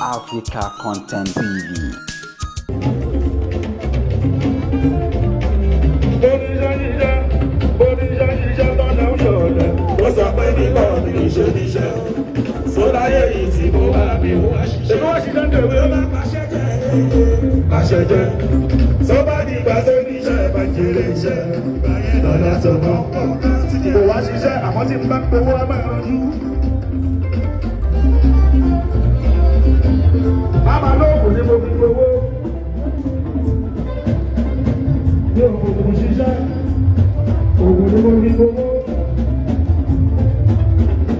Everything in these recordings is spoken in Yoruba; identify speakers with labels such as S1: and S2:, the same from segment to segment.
S1: Africa Content TV.
S2: Oníṣẹ́ ṣiṣẹ́, oníṣẹ́ ṣiṣẹ́ tọ́lẹ̀ ń ṣọ̀lẹ̀.
S3: Ó sọ pé nígbà mi ò ṣe níṣẹ́ sóláyé yìí tí mo wà mí ò wá ṣiṣẹ́.
S2: Èmi wá ṣiṣẹ́ ń dèwé.
S3: Tó bá pàṣẹ jẹ́ pàṣẹ jẹ́ tó bá dìgbà tó níṣẹ́ bá jèrè iṣẹ́ ìgbà yẹn lọ́la tó kàn kàn kàn ti jẹ́.
S2: Kò wá ṣiṣẹ́, àmọ́ tí n bá gbowó ẹ máa ranjú. Màmá lóògùn ni mo fi gbowó. Mi ò fògùn ṣiṣẹ́, ògùn ni mo fi gbowó.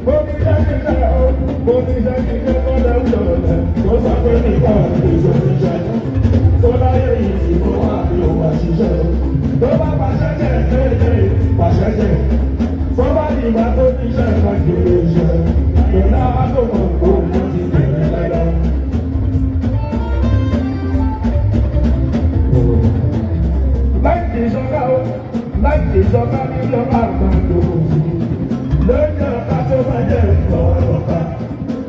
S2: Mo ní ṣiṣẹ́ o, mo ní ṣiṣẹ́ kọ́lẹ̀ ń ṣọ̀lẹ̀.
S3: Ó sọ pé nígbà mi ò ṣe níṣẹ́ sóláyé yìí tí mo wà mí ò wá ṣiṣẹ́ tó bá pàṣẹ jẹ́ pàṣẹ jẹ́ tó bá dìgbà tó níṣẹ́ bá jèrè iṣẹ́ ìgbà tó mọ̀ kó mo ti bẹ̀rẹ̀ lọ́dọ̀.
S2: Láìsí ìṣọ́ká o, láìsí ìṣọ́ká nílò àgbàdo sí.
S3: Lójú ọ̀pá tó bá jẹ́ ìfọwọ́pá.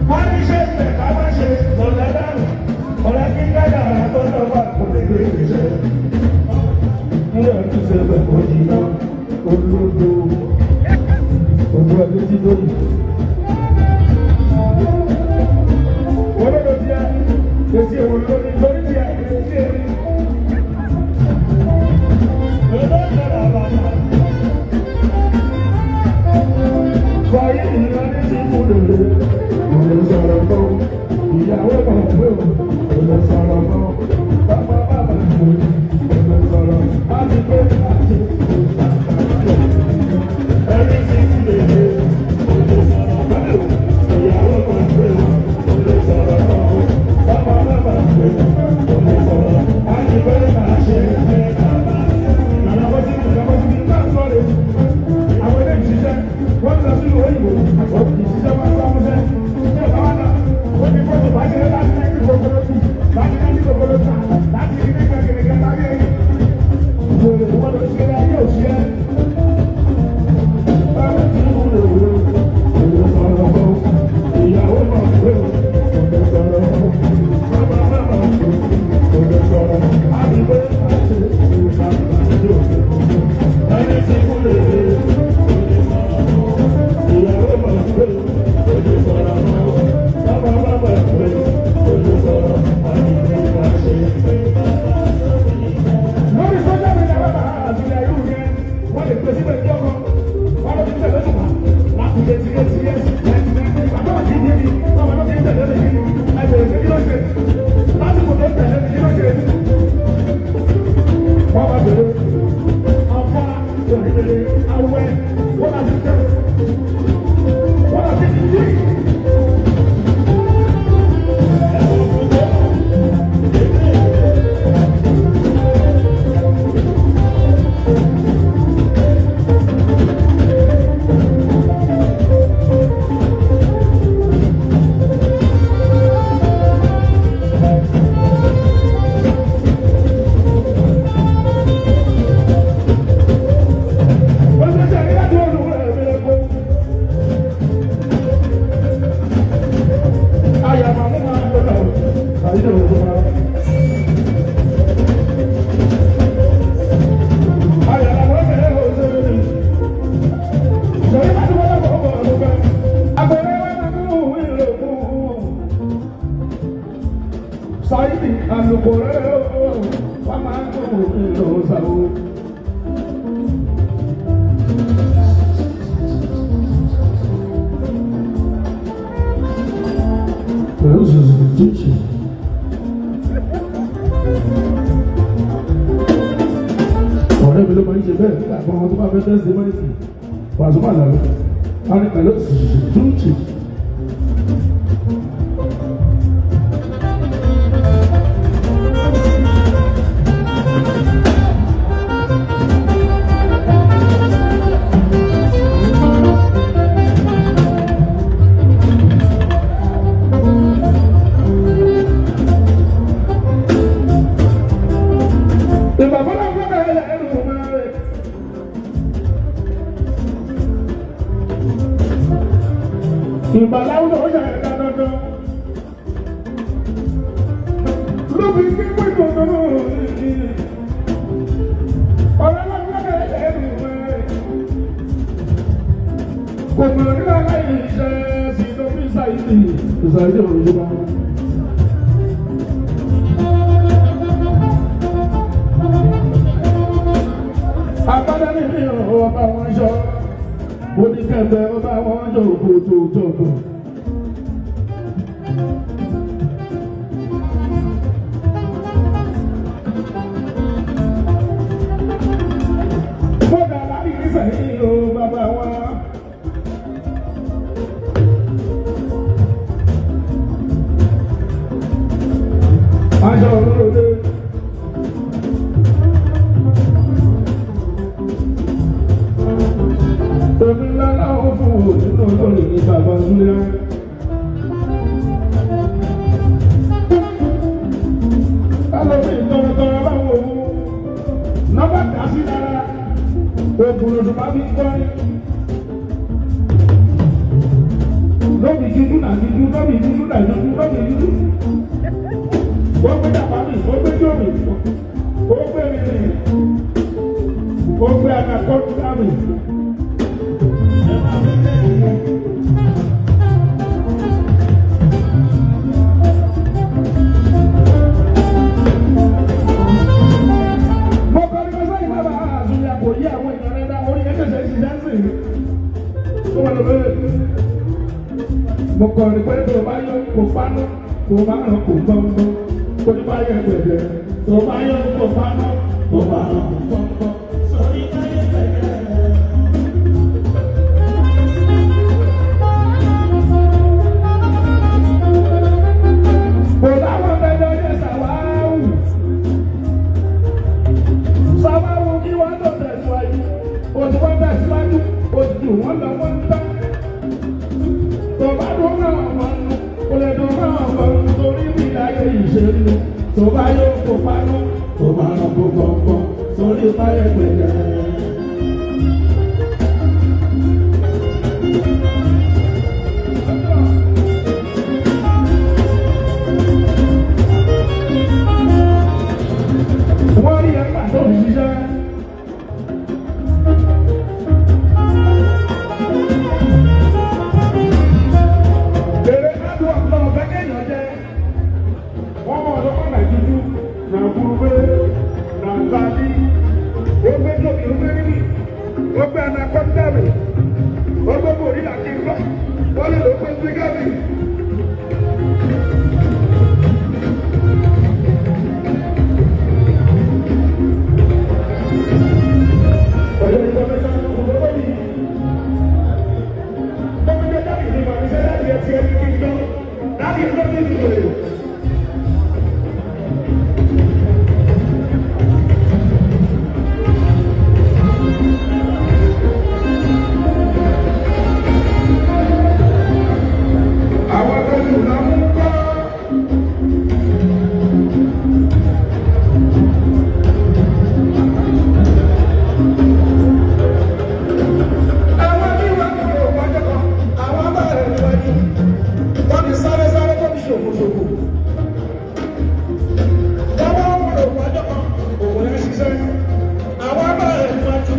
S3: Wọ́n ní ṣe ìfẹ́ ká má ṣe lọ́lẹ́ dànù. Ọ̀rẹ́ kí kádàrá tó lọ́wọ́ kò lè gbé iṣẹ́.
S2: Ilé ọtí ṣe bẹ̀ kó jìnnà olódo ojú ẹbí tí lórí. Olódo tí a etí ewu lórí lórí tí a etí ewu.
S3: Lọ́dọ̀ ìjọba bàbá.
S2: Fọyín ìran ní ti kú lòlò. Òlò sọ̀rọ̀ mọ́. Ìyàwó kan pé o. Òlò sọ̀rọ̀ mọ́. Bàbá bàbá mi. Òlò sọ̀rọ̀. Má ti pé àti
S3: Ẹni tí kú lè dé. Òjò sọ̀rọ̀ báyò. Ìyàwó kan pé o. Òjò sọ̀rọ̀ mọ́. Bàbá bàbá mi. Òjò sọ̀rọ̀. Á ti pé máa ṣe é bàbá.
S2: Nàlá bọ́ sí ìjọba bọ́ sí ibi tá à ń sọ̀rọ̀. Àwọn ilé ìṣiṣẹ́ wọ́n lọ sí òyìnbó. Ìṣiṣẹ́ wọn sá mọ́ṣẹ́. Ṣé ìbá wà náà? Ó ní fọ́tò bá ṣe láti ní kòkòrò tù. Láti ní kòkòrò tà. Láti ní kẹ̀kẹ́ tàbí ẹ̀yìn. Ìwé ìwọ́n lọ ṣe ayé òṣìṣẹ́.
S3: Ẹni tí kú lè dé. Òjò sọ̀rọ̀ mọ́. Ìyàwó kan pé o. Òjò sọ̀rọ̀ mọ́. Bàbá bàbá mi. Òjò sọ̀rọ̀. Á ti pé máa ṣe é bàbá. Ẹni tí kú lè dé. Òjò sọ̀rọ̀ mọ́. Ìyàwó kan pé o. Òjò sọ̀rọ̀ mọ́. Bàbá bàbá mi. Òjò sọ̀rọ̀. Á ti pé máa ṣe é bàbá.
S2: Lórí sọ́jà mi ní àwọn àti ilẹ̀ irú yẹn wọ́n lè pèsè pẹ̀lú ọkọ̀ wọ́n lọ sí tẹ̀lé ṣùgbọ́n láti lè ti eight years 99 ìgbà náà ti dé mi wọ́n lọ sí tẹ̀lé mi ẹgbẹ̀rún pé kí ló ṣe lásìkò tó tẹ̀lé mi kí ló ṣe. Wọ́n bá bèrè ọ̀fà òrìlè awẹ́ wọ́n bá ti tẹ̀lé wọ́n bá ti dì. Wọ́n ti tẹ̀lé láti wọ́n lù ú ẹ̀mí. Sáyidì alùpùpù wà máa ń kó ìlú sáwó. Ọ̀rẹ́ mi ló máa ń ṣe bẹ́ẹ̀ nígbà kan tó bá fẹ́ tẹ́sí mọ́ìsì Pasuma làlọ́ wọn ni pẹ̀lú túùtù. Ìgbà fọlá fọlá ẹ̀ ẹ̀rù máa rẹ̀. Lóbi gbígbé gbogbo ọ̀rọ̀ lọ́gbọ́dọ̀ ẹ̀rù rẹ̀. Kò mọ̀ nígbà láì ṣe sí lóbi ṣàìsì ìṣàìsì òṣùpá. Abádá ní mi ò ọba wọn yọ, oníkẹ̀mbẹ̀ ọba wọn yọ òkòtò tọ̀tọ̀. Bọ́dà lárí nísẹ̀yìn o bàbá wa. Aṣọ olóde. Omi ńlá láwọn fún òdìnnà lórí ní bàbá Zúlíà. Ẹlòmíì tọrọtọrọ báwo òun nọ́mbà dá sí lára oògùn lóṣù bá fi ń kọrin. Lóbi dúdú nà dúdú, lóbi dúdú nà dúdú, lóbi dúdú. Ó gbé dàpá mi, ó gbé jómi, ó gbé rìnrìn, ó gbé anakọ́ńtà mi. Mo kọ́ ní mọ́sálì bàbá àzùyà kò yí àwọn èèyàn rẹ̀ dá orí ẹ̀ṣẹ̀ṣẹ̀ ṣiṣẹ́ sí i. Ó wà lọ́wọ́ mo kọ́ ní pé tó bá yọ kó pánú kó bá ràn kó gbọ́ngbọ́n kó ní bá yẹ gbẹ̀gbẹ̀ tó bá yọ kó pánú kó bá ràn kó gbọ́ngbọ́n. Sọ̀rí báyẹ̀ gbẹ̀gbẹ̀. Kò láwọn bẹ́ẹ̀ lọ́jọ́ sàwáwù. Sàwáwù kí wọ́n tó tẹ̀síwájú. Oṣù wọn tẹ̀síwájú, oṣù wọn lọ wọ́n tán. Tó bá dún náà wọ́n nù, kò lè dún náà wọ́n nù torí bí láyé ìṣèlú. Tó bá yóò kó pánú, kó bá rán kó gbọ̀ngbọ̀n sórí báyẹ̀ gbẹ̀gẹ̀. Wọ́n rí ẹgbà tó ń ṣiṣẹ́. Èrè ládùn ọ̀pọ̀ ọ̀fẹ́ kéèyàn jẹ́. Wọ́n mọ̀ ọ̀dọ́ kọ́ nàìjíríà nà burúkú nà gbàdí. Ó gbé tóbi ó gbé níbi. Ó gbé anakọ́ńdà mi. Ó gbé bòrí àti ifá. Wọ́n lè lọ pé sígáàmì. Ọ̀yọ́ ìfọ̀mẹ́sán ọ̀gbọ́n mi. Gómìnà dábì ní màmí sẹ́ láti ẹ̀ tiẹ̀ ní kí n gbọ́. Láti ẹ̀kọ́ ní ìlú rẹ̀. Àwọn tó jù náà ń kọ́.
S4: Àwọn bí wọn kò rò wájú kan, àwọn bá rẹ̀ níwájú. Wọ́n ti sáré sáré tó fi ṣòfò ṣòfò. Wọ́n wọ́n rò wájú kan, òun ní ṣiṣẹ́. Àwọn bá rẹ̀ níwájú,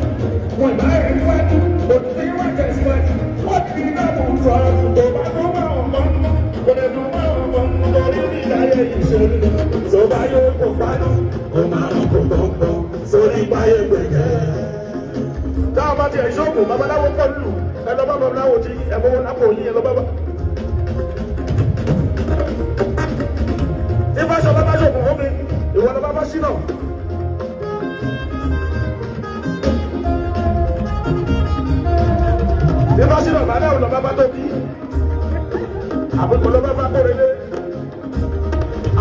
S4: wọ́n ìbá rẹ̀ níwájú, òtún wọ́n tẹ̀síwájú. Wọ́n ti ní náà mọ̀ ń sọ tó bá tó bá wọn mọ́ ń kò lè dùn bá wọn mọ́ ń torí ní ìdáyé ìṣèlú. Tó bá yóò kó pánú, kò máa ń kó gbọ̀ngbọ̀n sórí báyé gbẹ̀gẹ́.
S2: Táwọn bá tiẹ̀ ṣóògùn babaláwo pọ̀ lù ẹ lọ bá babaláwo tí ẹ fọwọ́ lápò yín ẹ lọ bá bá. Ifá sọ bàbá ṣògùn fún mi, ìwọ lọ bá bá ṣínà. Ifá ṣínà bàbá ò lọ bá bá tó bí. Àbíkọ lọ bá bá kórelé.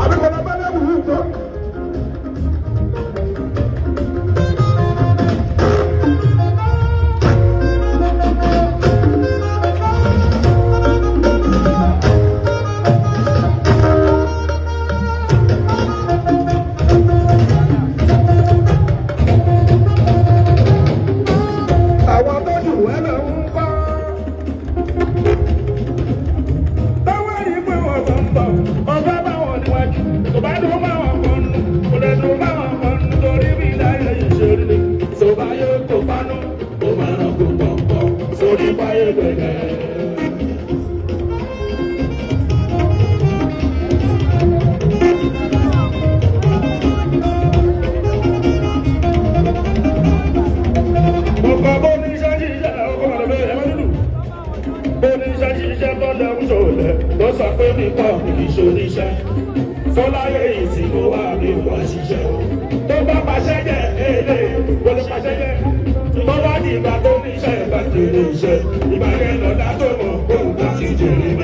S2: Àbíkọ lọ bá lẹ́wùú tó.
S3: gbẹ̀gẹ̀. Ọkọ̀ bó ní iṣẹ́ ṣiṣẹ́ ọkọ̀ màdà bẹ́ẹ̀ ẹ má dúdú. Bó ní iṣẹ́ ṣiṣẹ́ tó lẹ́kùn ṣòlẹ̀ tó sọ pé mi kọ́ mi kì í ṣe oníṣẹ́. Fọláyé ìsìnkú wa mi wá ṣiṣẹ́ o. Tó bá pàṣẹ jẹ́ èlé wọlé pàṣẹ jẹ́. Tó bá di ìgbà tó ní iṣẹ́ ìgbà jèrè iṣẹ́. Ìgbà yẹn lọ́dá tó mọ̀ kó nǹkan ti jèrè.